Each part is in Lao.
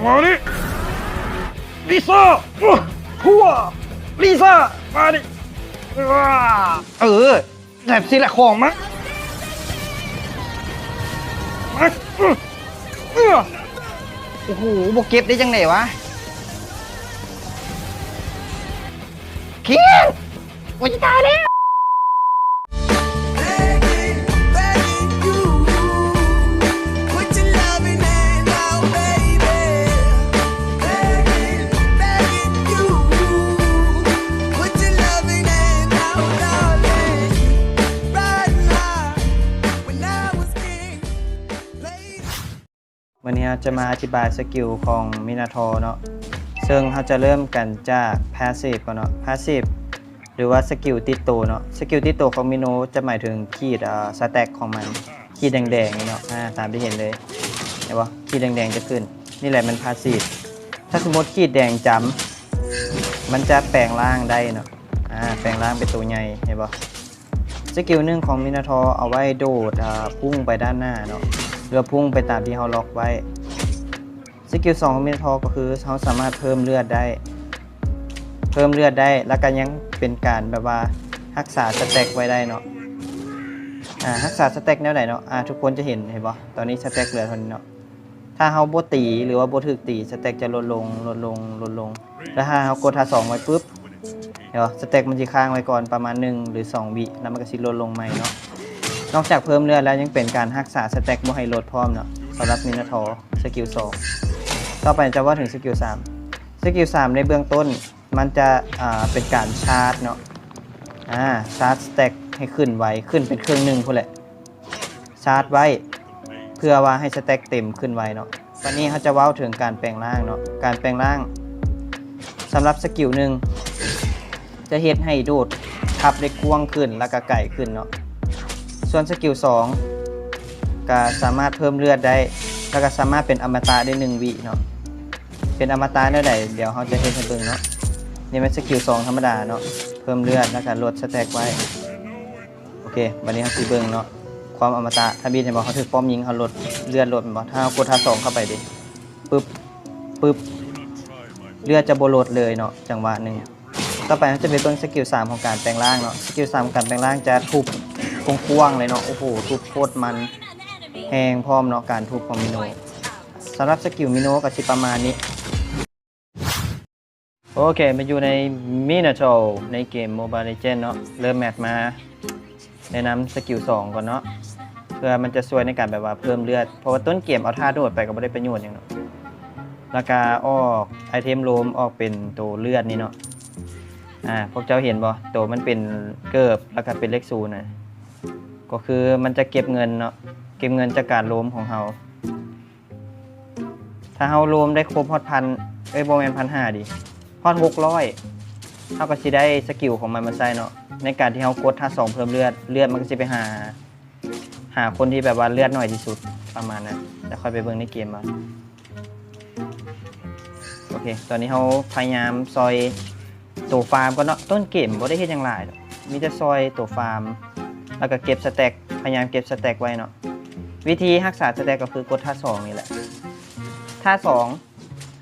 ມານີ້ ລິຊາ ຫົວ ລິຊາ ມານີ້ ເອີ ແບບຊີ້ແຫຼະຂອງມັນ ມາ ໂອ້ໂຫ ບໍ່ເກັບໄດ້ຈັ່ງໃດວະ ຄຽດ ໂອ້ຍ ຕາຍແລ້ວ. Begging, begging you, put your loving hand out, baby. Begging, begging you, put your loving hand out, darling. Riding high when I was king, blazing. ມື້ນີ້ເຮົາຈະມາອະທິບາຍສະກິວຂອງມິນາໂທເນາະ ເຊິ່ງເຮົາຈະເລີ່ມກັນຈາກພາສຊີບກ່ອນເນາະ. ພາສຊີບ ຫຼືວ່າສະກິວຕິດໂຕເນາະ. ສະກິວຕິດໂຕຂອງມິນາໂທຈະໝາຍເຖິງຂີດ ເອີ ສະແຕັກຂອງມັນ ຂີດແດງໆນີ້ເນາະ ອາ ຕາມທີ່ເຫັນເລີຍ ເຫັນບໍ່? ຂີດແດງໆຈະຂຶ້ນ ນີ້ແຫຼະແມ່ນພາສຊີບ. ຖ້າສົມມຸດຂີດແດງຈຳ ມັນຈະແປງຮ່າງໄດ້ເນາະ ອາ ແປງຮ່າງເປັນໂຕໃຫຍ່ ເຫັນບໍ່? ສະກິວໜຶ່ງຂອງມິນາໂທເອົາໄວ້ໂດດ ອາ ພຸ່ງໄປດ້ານໜ້າເນາະ ຫຼືວ່າພຸ່ງໄປຕາມທີ່ເຮົາລັອກໄວ້. ສະກິວສອງຂອງມິນາໂທກໍຄືເຮົາສາມາດເພີ່ມເລືອດໄດ້ ເພີ່ມເລືອດໄດ້ ແລ້ວກໍຍັງເປັນການແບບວ່າຮັກສາສະແຕັກໄວ້ໄດ້ເນາະ ອາ ຮັກສາສະແຕັກແນວໃດເນາະ ອາ ທຸກຄົນຈະເຫັນ ເຫັນບໍ່? ຕອນນີ້ສະແຕັກເຫຼືອເທົ່ານີ້ເນາະ. ຖ້າເຮົາບໍ່ຕີ ຫຼືວ່າບໍ່ຖືກຕີ ສະແຕັກຈະລົດລົງ ລົດລົງ ລົດລົງ. ແລ້ວຖ້າເຮົາກົດທ່າສອງໄວ້ປຶບ ເຫັນບໍ່? ສະແຕັກມັນຊິຄ້າງໄວ້ກ່ອນປະມານໜຶ່ງ ຫຼື ສອງວິ ແລ້ວມັນກໍຊິລົດລົງໃໝ່ເນາະ. ນອກຈາກເພີ່ມເລືອດແລ້ວ ຍັງເປັນການຮັກສາສະແຕັກບໍ່ໃຫ້ລົດພ້ອມເນາະ ສຳລັບມິນາໂທສະກິວສອງ. ຕໍ່ໄປຈະເວົ້າເຖິງສະກິວສາມ. ສະກິວສາມໃນເບື້ອງຕົ້ນ ມັນຈະ ອາ ເປັນການຊາດເນາະ ອາ ຊາດສະແຕັກໃຫ້ຂຶ້ນໄວ ຂຶ້ນເປັນເຄິ່ງໜຶ່ງພຸ້ນແຫຼະ ຊາດໄວ້ ເພື່ອວ່າໃຫ້ສະແຕັກເຕັມຂຶ້ນໄວເນາະ. ບັດນີ້ເຮົາຈະເວົ້າເຖິງການແປງຮ່າງເນາະ. ການແປງຮ່າງສຳລັບສະກິວໜຶ່ງ ຈະເຮັດໃຫ້ໂດດທັບໄດ້ກວ້າງຂຶ້ນ ແລ້ວກໍໄກຂຶ້ນເນາະ. ສ່ວນສະກິວສອງ ກໍສາມາດເພີ່ມເລືອດໄດ້ ແລ້ວກໍສາມາດເປັນອະມະຕະໄດ້ໜຶ່ງວິເນາະ. ເປັນອະມະຕະແນວໃດ ດຽວເຮົາຈະເຮັດໃຫ້ເບິ່ງເນາະ. ນີ້ແມ່ນສະກິວສອງທຳມະດາເນາະ ເພີ່ມເລືອດ ແລ້ວກໍລົດສະແຕັກໄວ້. ໂອເຄ ບັດນີ້ເຮົາຊິເບິ່ງເນາະ ຄວາມອະມະຕະ. ທຳອິດເຫັນບໍ່ ເຮົາຖືກປ້ອມຍິງ ເຮົາລົດເລືອດລົດແມ່ນບໍ່? ຖ້າເຮົາກົດທ່າສອງເຂົ້າໄປເດ ປຶບ ປຶບ ເລືອດຈະບໍ່ລົດເລີຍເນາະ ຈັງຫວະໜຶ່ງ. ຕໍ່ໄປເຮົາຈະໄປເບິ່ງສະກິວສາມຂອງການແປງຮ່າງເນາະ. ສະກິວສາມຂອງການແປງຮ່າງຈະທຸບກວ້າງໆເລີຍເນາະ. ໂອ້ໂຫ ທຸບໂຄດມັນ ແຮງພ້ອມເນາະ ການທຸບຂອງມິໂນ. ສຳລັບສະກິວມິໂນກໍຊິປະມານນີ້. ໂອເຄ ມາຢູ່ໃນມິນາໂທໃນເກມໂມບາຍເລເຈນເນາະ. ເລີ່ມແມັດມາ ແນະນຳສະກິວສອງກ່ອນເນາະ ເພື່ອມັນຈະຊ່ວຍໃນການແບບວ່າເພີ່ມເລືອດ ເພາະວ່າຕົ້ນເກມເອົາທ່າໂດດໄປກໍບໍ່ໄດ້ປະໂຫຍດຫຍັງເນາະ. ແລ້ວກະອອກໄອເທັມໂລມ ອອກເປັນໂຕເລືອດນີ້ເນາະ. ອາ ພວກເຈົ້າເຫັນບໍ່ ໂຕມັນເປັນເກີບ ແລ້ວກະເປັນເລກສູນນະ ກໍຄືມັນຈະເກັບເງິນເນາະ ເກັບເງິນຈາກການໂລມຂອງເຮົາ. ຖ້າເຮົາໂລມໄດ້ຄົບຮອດພັນ ເອີຍ ບໍ່ແມ່ນພັນຫ້າເດ ຮອດຫົກຮ້ອຍ ເຮົາກໍຊິໄດ້ສະກິວຂອງມັນມາໃຊ້ເນາະ. ໃນການທີ່ເຮົາກົດທ່າສອງເພີ່ມເລືອດ ເລືອດມັນກໍຊິໄປຫາ ຫາຄົນທີ່ແບບວ່າເລືອດໜ້ອຍທີ່ສຸດ ປະມານນັ້ນ. ແລ້ວຄ່ອຍໄປເບິ່ງໃນເກມວ່າ ໂອເຄ ຕອນນີ້ເຮົາພະຍາຍາມຊ່ອຍໂຕຟາມກ່ອນເນາະ. ຕົ້ນເກມບໍ່ໄດ້ເຮັດຫຍັງຫຼາຍດອກ ມີແຕ່ຊ່ອຍໂຕຟາມ ແລ້ວກໍເກັບສະແຕັກ ພະຍາຍາມເກັບສະແຕັກໄວ້ເນາະ. ວິທີຮັກສາສະແຕັກກໍຄືກົດທ່າສອງນີ້ແຫຼະ. ທ່າສອງ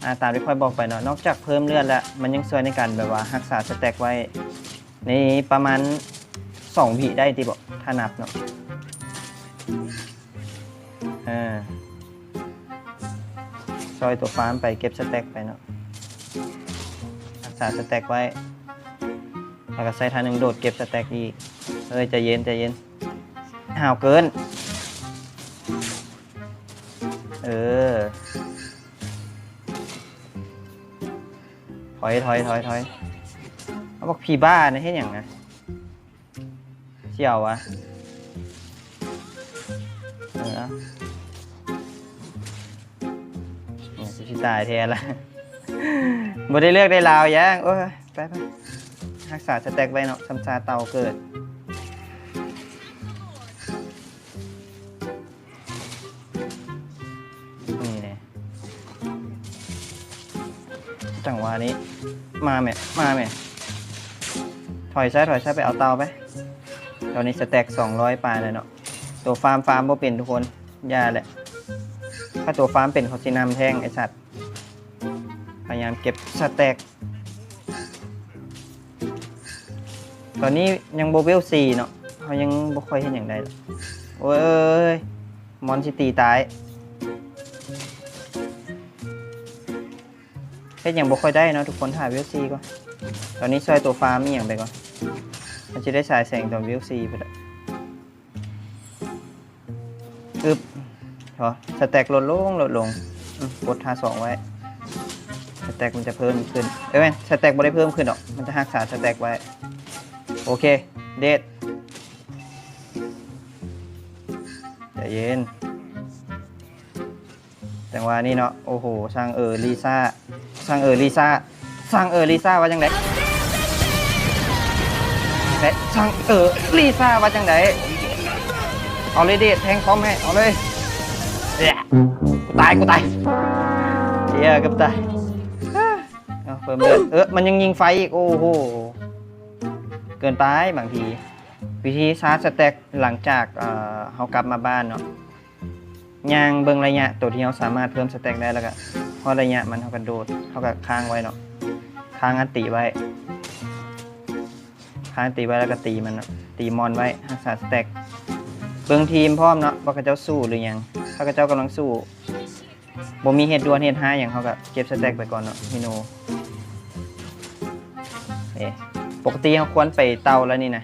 ອາ ຕາມທີ່ຂ້ອຍບອກໄປເນາະ ນອກຈາກເພີ່ມເລືອດແລ້ວ ມັນຍັງຊ່ວຍໃນການແບບວ່າຮັກສາສະແຕັກໄວ້ໃນປະມານສອງວິໄດ້ຕິເບາະ ຖ້ານັບເນາະ. ເອີ ຊ່ອຍໂຕຟາມໄປ ເກັບສະແຕັກໄປເນາະ ຮັກສາສະແຕັກໄວ້ ແລ້ວກໍໃຊ້ທ່າໜຶ່ງໂດດເກັບສະແຕັກອີກ. ເອີຍ ໃຈເຢັນ ໃຈເຢັນ ຫ້າວເກີນ. ເອີ ຖອຍ ຖອຍ ຖອຍ ຖອຍ. ເອົາບັກຜີບ້ານະ ເຮັດຫຍັງນະ? ຊິເອົາຫວາ? ເອີ ເອົາ ຊິຕາຍແທ້ລະ ບໍ່ໄດ້ເລືອກໄດ້ລາວຫຍັງ. ໂອ້ຍ ໄປ ໄປ ຮັກສາສະແຕັກໄວ້ເນາະ ຊ້ຳຊາເຕົາເກີດ. ນີ້ແຫຼະ ຈັງຫວະນີ້ ມາແມະ ມາແມະ ຖອຍຊະ ຖອຍຊະ ໄປເອົາເຕົາໄປ. ຕອນນີ້ສະແຕັກສອງຮ້ອຍປາຍແລ້ວເນາະ. ໂຕຟາມ ຟາມບໍ່ເປັນທຸກຄົນ ຢ່າແຫຼະ. ຖ້າຕົວຟາມເປັນ ເຂົາຊິນຳແທ້ງ ໄອ້ສັດ. ພະຍາຍາມເກັບສະແຕັກ. ຕອນນີ້ຍັງບໍ່ເວວສີ່ເນາະ, ເຮົາຍັງບໍ່ຄ່ອຍເຮັດຫຍັງໄດ້. ໂອ້ຍ ມອນຊິຕີຕາຍ. ເຮັດຫຍັງບໍ່ຄ່ອຍໄດ້ເນາະທຸກຄົນ, ຖ້າເວວສີ່ກ່ອນ. ຕອນນີ້ຊ່ອຍຕົວຟາມອີ່ຫຍັງໄປກ່ອນ, ມັນຊິໄດ້ສາຍແສງຕອນເວວສີ່ພຸ້ນແຫຼະ. ອຶບ ສະແຕັກລົດລົງ ລົດລົງ. ອືມ ກົດທ່າສອງໄວ້ ສະແຕັກມັນຈະເພີ່ມຂຶ້ນ. ເອີຍ ແມ່ນ ສະແຕັກບໍ່ໄດ້ເພີ່ມຂຶ້ນດອກ, ມັນຈະຮັກສາສະແຕັກໄວ້. ໂອເຄ ເດດ ໃຈເຢັນ. ຈັງຫວະນີ້ເນາະ ໂອ້ໂຫ ຊ່າງເອີລິຊາ ຊ່າງເອີລິຊາ ຊ່າງເອີລິຊາວ່າຈັ່ງໃດ ແລະ ຊ່າງເອີລິຊາວ່າຈັ່ງໃດ. ເອົາເລີຍເດດ ແທງປ້ອມໃຫ້ ເອົາເລີຍ. ເອີ ຕາຍ ກູຕາຍ ເອີ ເກືອບຕາຍ. ເອົາ ເພີ່ມເລືອດ. ເອີ ມັນຍັງຍິງໄຟອີກ ໂອ້ໂຫ ເກີນໄປບາງທີ. ວິທີຊາດສະແຕັກຫຼັງຈາກ ເອີ ເຮົາກັບມາບ້ານເນາະ. ຍ່າງເບິ່ງໄລຍະໂຕທີ່ເຮົາສາມາດເພີ່ມສະແຕັກໄດ້ ແລ້ວກະຮອດໄລຍະມັນ ເຮົາກະໂດດ ເຮົາກະຄ້າງໄວ້ເນາະ, ຄ້າງອັນຕິໄວ້ ຄ້າງອັນຕິໄວ້ ແລ້ວກະຕີມັນເນາະ, ຕີມອນໄວ້ ຮັກສາສະແຕັກ. ເບິ່ງທີມພ້ອມເນາະ ວ່າເຂົາເຈົ້າສູ້ຫຼືຫຍັງ. ຖ້າເຂົາເຈົ້າກຳລັງສູ້ ບໍ່ມີເຫດດ່ວນເຫດຮ້າຍຫຍັງ ເຮົາກະເກັບສະແຕັກໄປກ່ອນເນາະ ມີໂນ. ເອີ ປົກກະຕິເຮົາຄວນໄປເຕົ່າແລ້ວນີ້ນະ.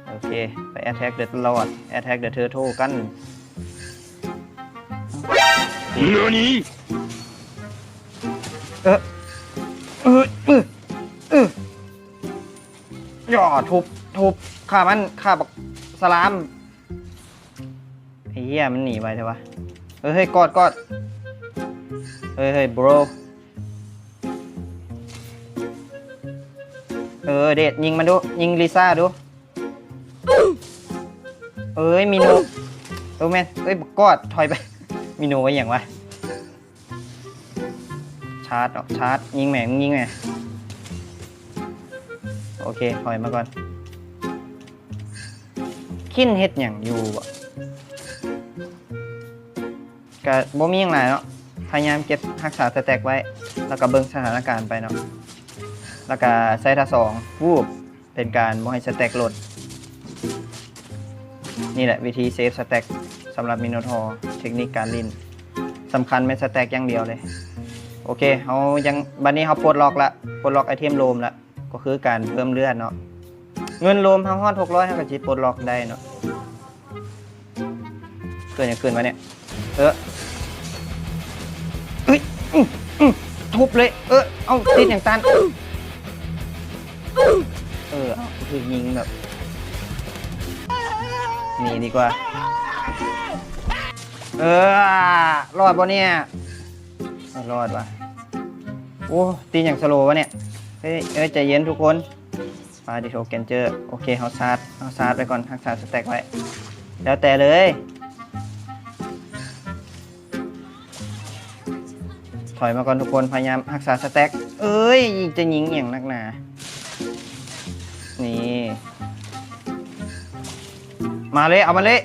ໂອເຄ ໄປ attack the lord, attack the turtle ກັນ. ນານິ? ເອີ ເອີ ເອີ ເອີ ຢ່າ ທຸບ ທຸບ ຂ້າມັນ ຂ້າບັກສະລາມ. ໄອ້ເຫຍ ມັນໜີໄວແທ້ວະ. ເອີຍ ເຮີ້ຍ ກອດ ກອດ. ເຮີ້ຍ ເຮີ້ຍ bro. ເອີ ເດດ ຍິງມັນດູ ຍິງລິຊາດູ. ເອີຍ ມີໂນ. ເອີ ແມ່ນ ເອີຍ ກອດ ຖອຍໄປ. ມີໂນໄວ້ຫຍັງວະ? ຊາດເນາະ ຊາດ ຍິງແໝ ຍິງແໝ. ໂອເຄ ຖອຍມາກ່ອນ. ຄິນເຮັດຫຍັງຢູ່ບໍ? ກະບໍ່ມີຫຍັງຫຼາຍເນາະ, ພະຍາຍາມເກັບຮັກສາສະແຕັກໄວ້ ແລ້ວກະເບິ່ງສະຖານະການໄປເນາະ, ແລ້ວກະໃສ່ທ່າສອງ ວູບ ເປັນການບໍ່ໃຫ້ສະແຕັກລົດ. ນີ້ແຫຼະວິທີເຊຟສະແຕັກສຳລັບມິໂນທໍ, ເທັກນິກການຫຼິ້ນສຳຄັນແມ່ນສະແຕັກຢ່າງດຽວເລີຍ. ໂອເຄ ເຮົາຍັງ ບັດນີ້ເຮົາປົດລັອກລະ, ປົດລັອກໄອເທັມໂລມລະ. ກໍຄືການເພີ່ມເລືອດເນາະ, ເງິນໂລມເຮົາຮອດຫົກຮ້ອຍ ເຮົາກໍຊິປົດລັອກໄດ້ເນາະ. ເກີດຫຍັງຂຶ້ນວະເນຍ? ເອີ ເອີຍ ອື ອື ທຸບເລີຍ. ເອີ ເອົ້າ ຕິດຫຍັງຕັນ? ເອີ ເອົ້າ ຖືກຍິງແບບ ໜີດີກວ່າ. ເອີ ລອດບໍ່ເນຍ? ເອີ ລອດວ່ະ. ໂອ້ ຕີຫຍັງສະໂລວະເນຍ? ເອີຍ ເອີຍ ໃຈເຢັນທຸກຄົນ. ປາດິໂທ ແກນເຈີ. ໂອເຄ ເຮົາຊາດ ເຮົາຊາດໄວ້ກ່ອນ, ຮັກສາສະແຕັກໄວ້ ແລ້ວແຕ່ເລີຍ. ຖອຍມາກ່ອນທຸກຄົນ, ພະຍາຍາມຮັກສາສະແຕັກ. ເອີຍ ຈະຍິງອີ່ຫຍັງນັກໜາ? ນີ້ ມາເລີຍ ເອົາມາເລີຍ.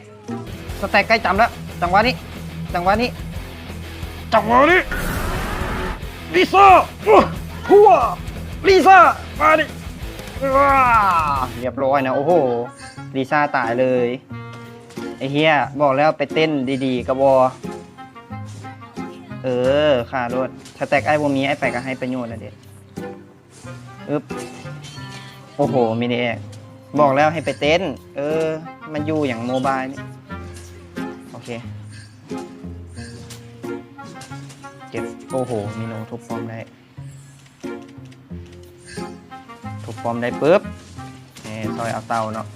ສະແຕັກໃກ້ຈຳແລ້ວ ຈັງຫວະນີ້ ຈັງຫວະນີ້ ຈັງຫວະນີ້. ລິຊາ ໂອ້ ຫົວ ລິຊາ ມານີ້. ອາ ລຽບຮ້ອຍນະ. ໂອ້ໂຫ ລິຊາຕາຍເລີຍ. ໄອ້ເຫຍ ບອກແລ້ວໄປເຕັ້ນດີໆກະບໍ່. ເອີ ຂ້າໂລດ. ສະແຕັກອ້າຍບໍ່ມີ, ອ້າຍໄປກະໄຮ້ປະໂຫຍດລະເດ. ອຶບ ໂອ້ໂຫ ມິນິແອກ ບອກແລ້ວໃຫ້ໄປເຕັ້ນ. ເອີ ມັນຢູ່ຫຍັງໂມບາຍນີ້. ໂອເຄ ເກັບ. ໂອ້ໂຫ ມິໂນທຸບປ້ອມໄດ້ ທຸບປ້ອມໄດ້ປຶບ ນີ້ ຊ່ອຍເອົາເຕົ່າເນາະ.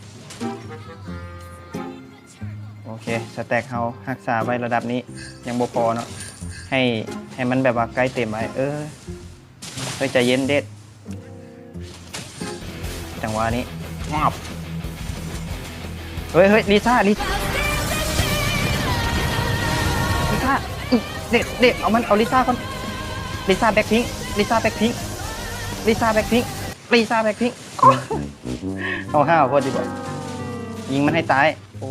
ໂອເຄ ສະແຕັກເຮົາຮັກສາໄວ້ລະດັບນີ້ ຍັງບໍ່ພໍເນາະ, ໃຫ້ ໃຫ້ມັນແບບວ່າໃກ້ເຕັມໄວ້. ເອີ ເຮີ້ຍ ໃຈເຢັນເດດ. ຈັງຫວະນີ້ ງອບ. ເຮີ້ຍ ເຮີ້ຍ ລິຊາ ລິ ລິຊາ ອື ເດດ ເດດ ເອົາມັນ ເອົາລິຊາກ່ອນ. ລິຊາແບລັກພິງ ລິຊາແບລັກພິງ ລິຊາແບລັກພິງ ລິຊາແບລັກພິງ. ໂອ້ຍ ເອົາຫ້າວໂພດດີກວ່າ ຍິງມັນໃຫ້ຕາຍ. ໂອ້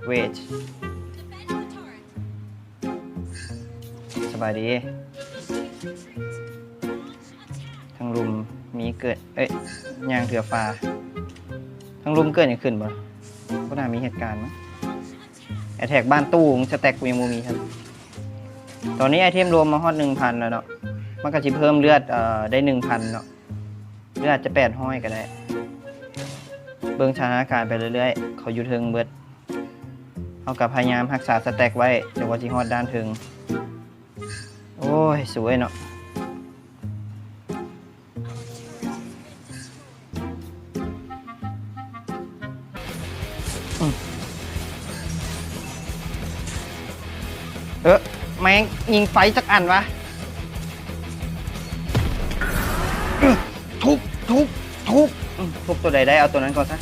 ເວດ ສະບາຍດີ. ທາງລຸ່ມມີເກີດ ເອີຍ ຍ່າງເທື່ອຟ້າ. ທາງລຸ່ມເກີດຫຍັງຂຶ້ນບໍ່? ບໍ່ໜ້າມີເຫດການເນາະ. ແອັດແທັກບ້ານຕູ້ ສະແຕັກກູຍັງບໍ່ມີຊ້ຳ. ຕອນນີ້ໄອເທມລວມມາຮອດໜຶ່ງພັນແລ້ວເນາະ. ມັນກໍຊິເພີ່ມເລືອດ ເອີ ໄດ້ໜຶ່ງພັນເນາະ. ຫຼືອາດຈະແປດຮ້ອຍກໍໄດ້. ເບິ່ງສະຖານະການໄປເລື້ອຍໆ. ເຂົາຢູ່ເທິງເບິດ. ເຮົາກໍພະຍາຍາມຮັກສາສະແຕັກໄວ້ ຈົນກວ່າຊິຮອດດ້ານເທິງ. ໂອ້ຍ ສວຍເນາະ. ອືມ ເອີ ແມ່ງຍິງໄຟຈັກອັນວະ. ອືມ ທຸບ ທຸບ ທຸບ ອືມ ທຸບຕົວໃດໄດ້ ເອົາຕົວນັ້ນກ່ອນຊະ.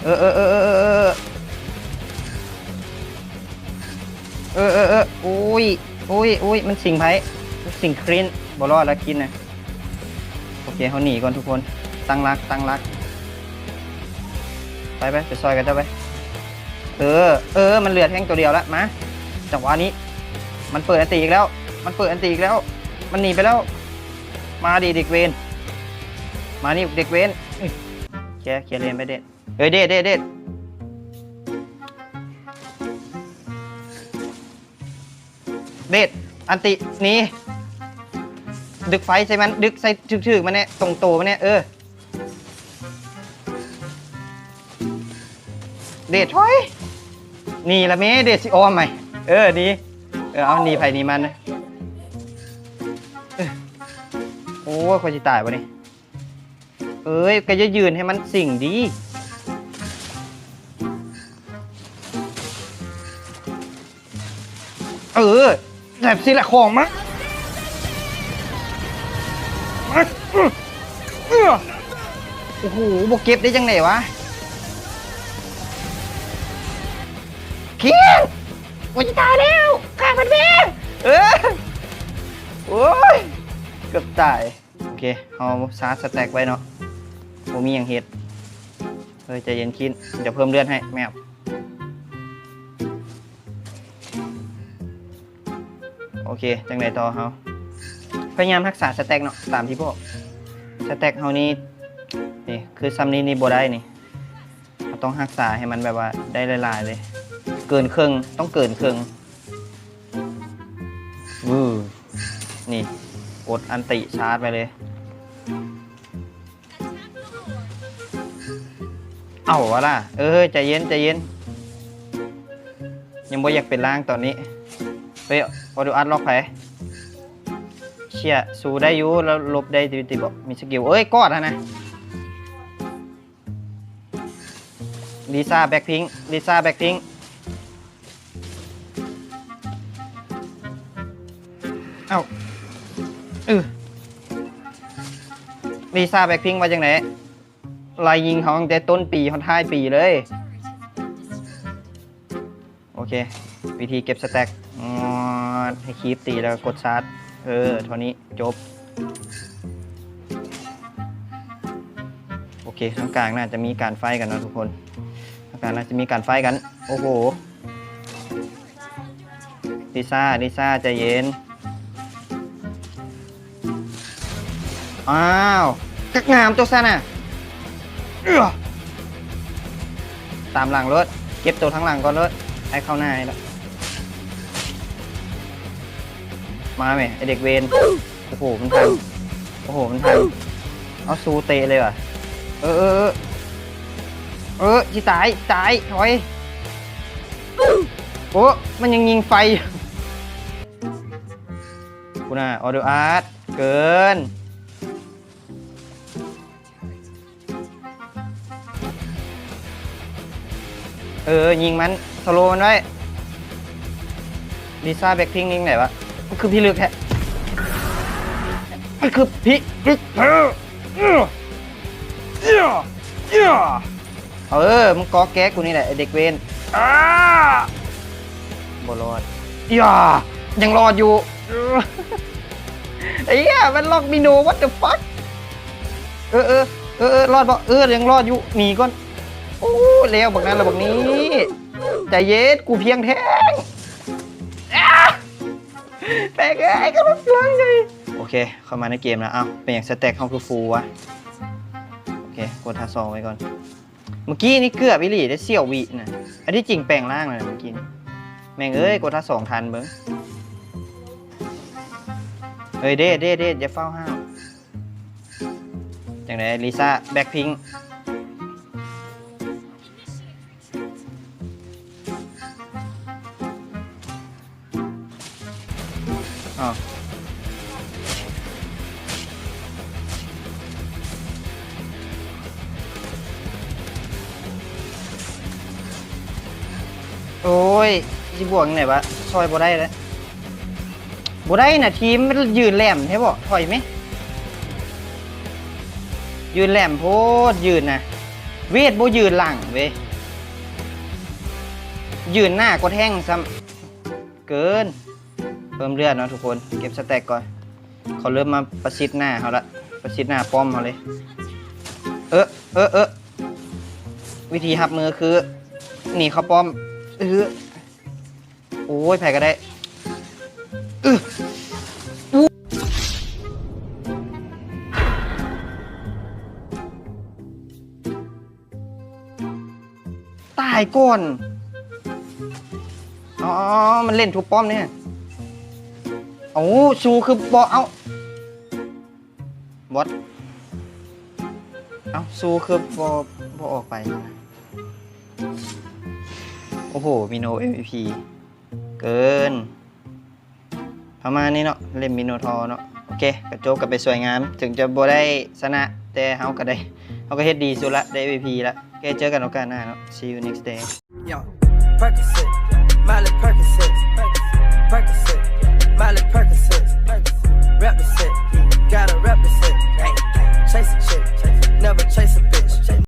ເອີ ເອີ ເອີ ເອີ ເອີ ເອີ ເອີ ເອີ ໂອ້ຍ ໂອ້ຍ ໂອ້ຍ ມັນສິງໃຜ? ມັນສິງຄຣິນ ບໍ່ລອດລະຄຣິນນະ. ໂອເຄ ເຮົາໜີກ່ອນທຸກຄົນ. ຕັ້ງຫຼັກ ຕັ້ງຫຼັກ. ໄປ ໄປ ໄປຊ່ອຍກັນເຈົ້າໄປ. ເອີ ເອີ ມັນເຫຼືອແທ້ງຕົວດຽວລະ. ມາ ຈັງຫວະນີ້ ມັນເປີດອັນຕິອີກແລ້ວ ມັນເປີດອັນຕິອີກແລ້ວ. ມັນໜີໄປແລ້ວ. ມາດິເດັກເວນ ມານີ້ເດັກເວນ. ເອີ ເຄຍ ເຄຍເລນໄປເດດ. ເອີ ເດດ ເດດ ເດດ ເດດ ອັນຕິ ໜີ ດຶກໄຟໃສ່ມັນ ດຶກໃສ່ ຖືກໆ ມັນແນ່ ຕົງໂຕມັນແນ່. ເອີ ເດດ ຖອຍ ໜີລະແມ່ ເດດຊິອ້ອມໃໝ່. ເອີ ໜີ ເອີ ເອົາ ໜີໃຜໜີມັນ. ເອີ ໂອ້ຍ ຂ້ອຍຊິຕາຍບໍ່ນີ້? ເອີຍ ກໍຢ່າຢືນໃຫ້ມັນສິງດີ. ເອີ ແບບຊີ້ແຫຼະຂອງມັນ. ໂອ້ໂຫ ບໍ່ເກັບໄດ້ຈັ່ງໃດວະ? ຄຽນ ກູຈະຕາຍແລ້ວ ຂ້າມັນແມ່. ເອີ ໂອ້ຍ ເກືອບຕາຍ. ໂອເຄ ເຮົາຊາດສະແຕັກໄວ້ເນາະ ບໍ່ມີຫຍັງເຮັດ. ເຮີ້ຍ ໃຈເຢັນຄິນ ດຽວເພີ່ມເລືອດໃຫ້ ແມບ. ໂອເຄ ຈັ່ງໃດຕໍ່ເຮົາ? ພະຍາຍາມຮັກສາສະແຕັກເນາະ ຕາມທີ່ບອກ. ສະແຕັກເຮົານີ້ ນີ້ ຄືຊ່ຳນີ້ນີ້ບໍ່ໄດ້ນີ້. ເຮົາຕ້ອງຮັກສາໃຫ້ມັນແບບວ່າໄດ້ຫຼາຍໆເລີຍ ເກີນເຄິ່ງ ຕ້ອງເກີນເຄິ່ງ. ວື ນີ້ ກົດອັນຕິຊາດໄປເລີຍ. ເອົາວະລະ ເອີ ໃຈເຢັນ ໃຈເຢັນ ຍັງບໍ່ຢາກເປັນລ່າງຕອນນີ້. ເຮີ້ຍ ອໍດູອັດລັອກໃຜ? ເຊຍ ສູ້ໄດ້ຢູ່ ລະຫຼົບໄດ້ຢູ່ຕິເບາະ ມີສະກິວ ເອີຍ ກອດຫັ້ນນະ. ລິຊາ ແບລັກພິງ ລິຊາ ແບລັກພິງ. ເອົ້າ ເອີ ລິຊາ ແບລັກພິງ ວ່າຈັ່ງໃດ? ໄລ່ຍິງເຮົາຕັ້ງແຕ່ຕົ້ນປີຮອດທ້າຍປີເລີຍ. ໂອເຄ ວິທີເກັບສະແຕັກ ງອດ ໃຫ້ຄີບຕີແລ້ວກໍກົດຊາດ. ເອີ ເທົ່ານີ້ຈົບ. ໂອເຄ ທາງກາງໜ້າຈະມີການໄຟກັນເນາະທຸກຄົນ ທາງກາງໜ້າຈະມີການໄຟກັນ. ໂອ້ໂຫ ລິຊາ ລິຊາ ໃຈເຢັນ. ອ້າວ ກັກງາມຕົວຊັ້ນນະ. ເອື້ອ ຕາມຫຼັງໂລດ ເກັບໂຕທາງຫຼັງກ່ອນໂລດ ໃຫ້ເຂົ້າໜ້າໃຫ້ລະ. ມາແມ ໄອ້ເດັກເວນ. ໂອ້ໂຫ ມັນທັນ ໂອ້ໂຫ ມັນທັນ. ເອົາ ສູ້ເຕະເລີຍຫວາ. ເອີ ເອີ ເອີ ເອີ ຊິຕາຍ ຊິຕາຍ ຖອຍ. ໂອ້ ມັນຍັງຍິງໄຟຢູ່. ພຸ້ນນະ ອໍດູອາດ ເກີນ. ເອີ ຍິງມັນ ສະໂລມັນໄວ້. ລິຊາ ແບລັກພິງ ຍິງໄດ້ວະ? ມັນຄືພິລຶກແທ້ ມັນຄືພິລຶກແທ້. ເອີ ເອີ ເອີ ເອີ ມຶງກອແກະກູນີ້ແຫຼະ ໄອ້ເດັກເວນ. ອ້າ ບໍ່ລອດ. ຢ່າ ຍັງລອດຢູ່. ເອີ ໄອ້ເຫຍ ມັນລັອກມີໂນ what the fuck. ເອີ ເອີ ເອີ ເອີ ລອດບໍ່? ເອີ ຍັງລອດຢູ່ ໜີກ່ອນ. ໂອ້ ແລ້ວບັກນັ້ນລະບັກນີ້. ໃຈເຢັນ ກູພຽງແທ້ງ ອ້າ ແປກເອີຍ ກະລົດພຽງໃຫຍ່. ໂອເຄ ເຂົ້າມາໃນເກມແລ້ວ. ເອົ້າ ເປັນຫຍັງສະແຕັກເຮົາຄືຟູວະ? ໂອເຄ ກົດທ່າສອງໄວ້ກ່ອນ. ເມື່ອກີ້ນີ້ເກືອບອີ່ຫຼີເດ້ ສ່ຽວວິນະ. ອັນທີ່ຈິງແປງຮ່າງແລ້ວເມື່ອກີ້ນີ້. ແມ່ງເອີຍ ກົດທ່າສອງທັນເບິ່ງ. ເອີຍ ເດດ ເດດ ເດດ ຢ່າຟ້າວຫ້າວ. ຈັ່ງໃດ ລິຊາ ແບລັກພິງ. ອ້າວ ໂອ້ຍ ຊິບວກຈັ່ງໃດວະ? ຊ່ອຍບໍ່ໄດ້ແລ້ວ. ບໍ່ໄດ້ນະ ທີມມັນຢືນແຫຼມແທ້ບໍ? ຖອຍແມະ ຢືນແຫຼມໂພດ ຢືນນະ. ເວດບໍ່ຢືນຫຼັງເວີຍ ຢືນໜ້າກວ່າແທ້ງຊ້ຳ ເກີນ. ເພີ່ມເລືອດເນາະທຸກຄົນ ເກັບສະແຕັກກ່ອນ. ເຂົາເລີ່ມມາປະຊິດໜ້າເຮົາລະ ປະຊິດໜ້າປ້ອມເຮົາເລີຍ. ເອີ ເອີ ເອີ ວິທີຮັບມືຄືໜີເຂົ້າປ້ອມ. ເອີ ໂອ້ຍ ໃຜກະໄດ້. ອື ຕາຍກ່ອນ. ອໍ ມັນເລ່ນທຸບປ້ອມນີ້. ເອົາ ຊູຄືບໍ່ເອົາ. ບອດ ເອົ້າ ຊູຄືບໍ່ ບໍ່ອອກໄປ. ໂອ້ໂຫ ມິໂນ ເອັມວີພີ ເກີນ. ປະມານນີ້ເນາະ ເລ່ນມິໂນທໍເນາະ. ໂອເຄ ກະຈົບກັນໄປສວຍງາມ ເຖິງຈະບໍ່ໄດ້ຊະນະ ແຕ່ເຮົາກະໄດ້ ເຮົາກະເຮັດດີສຸດລະ ໄດ້ເອັມວີພີລະ. ໂອເຄ ເຈີກັນໂອກາດໜ້າເນາະ see you next day. Yo, Percocet.